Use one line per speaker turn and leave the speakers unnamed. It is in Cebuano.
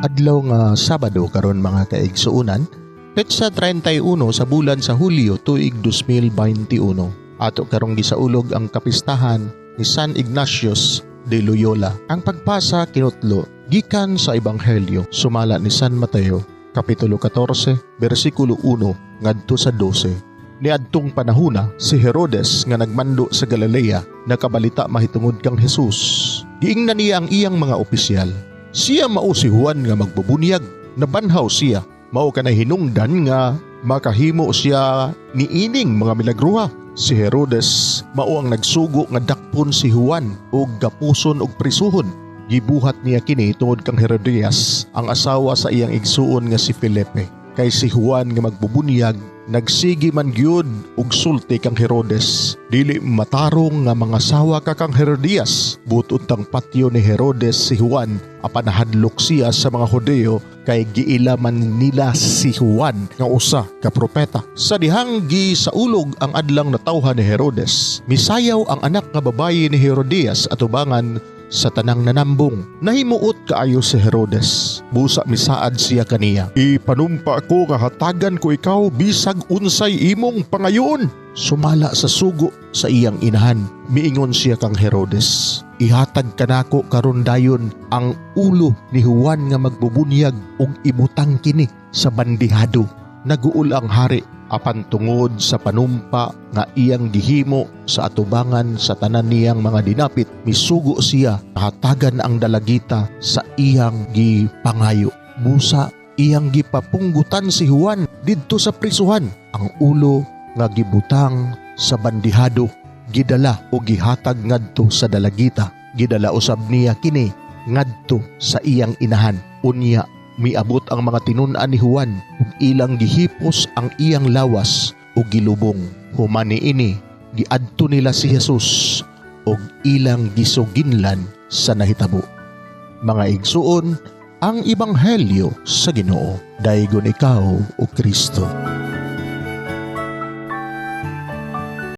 Adlaw nga Sabado karon, mga kaigsuonan, petsa 31 sa bulan sa Hulyo, tuig 2021. Ato karong gisaulog ang kapistahan ni San Ignatius de Loyola. Ang pagbasa kinutlo gikan sa Ebanghelyo sumala ni San Mateo, kapitulo 14, bersikulo 1 ngadto sa 12. Niadtong panahuna, si Herodes nga nagmando sa Galilea nakabalita mahitungod kang Jesus. Giingnan niya ang iyang mga opisyal, "Siya mao si Juan nga magbubunyag. Nabanhaw siya. Mao kanay hinungdan nga makahimo siya niining mga milagruha." Si Herodes mao ang nagsugo nga dakpon si Juan ug gapuson ug prisuhon. Gibuhat niya kini tungod kang Herodias, ang asawa sa iyang igsuon nga si Felipe. Kay si Juan nga magbubunyag nagsigi man gyud og sulti kang Herodes, "Dili matarong nga mangasawa ka kang Herodias." Buot untang patyo ni Herodes si Juan, apan nahadlok siya sa mga Hudeo kay giila man nila si Juan nga usa ka propeta. Sa dihang gisaulog ang adlang natawhan ni Herodes, misayaw ang anak nga babayi ni Herodias atubangan sa tanang nanambong. Nahimuot kaayo si Herodes. Busa misaad siya kaniya, "Ipanumpa ko nga hatagan ko ikaw bisag unsay imong pangayoon." Sumala sa sugo sa iyang inahan, miingon siya kang Herodes, "Ihatag kanako karon dayon ang ulo ni Juan nga magbubunyag ug ibutang kini sa bandihado." Naguol ang hari, apan tungod sa panumpa nga iyang gihimo sa atubangan sa tanan niyang mga dinapit, misugo siya hatagan ang dalagita sa iyang gipangayo. Busa iyang gipapunggutan si Juan didto sa prisuhan. Ang ulo nga gibutang sa bandihado gidala o gihatag ngadto sa dalagita. Gidala usab niya kini ngadto sa iyang inahan. Unya miabot ang mga tinun-an ni Juan ug ilang gihipos ang iyang lawas ug gilubong. Human niini, giadto nila si Jesus ug ilang gisuginlan sa nahitabo. Mga igsuon, ang ebanghelyo sa Ginoo. Daygon ikaw, o Kristo.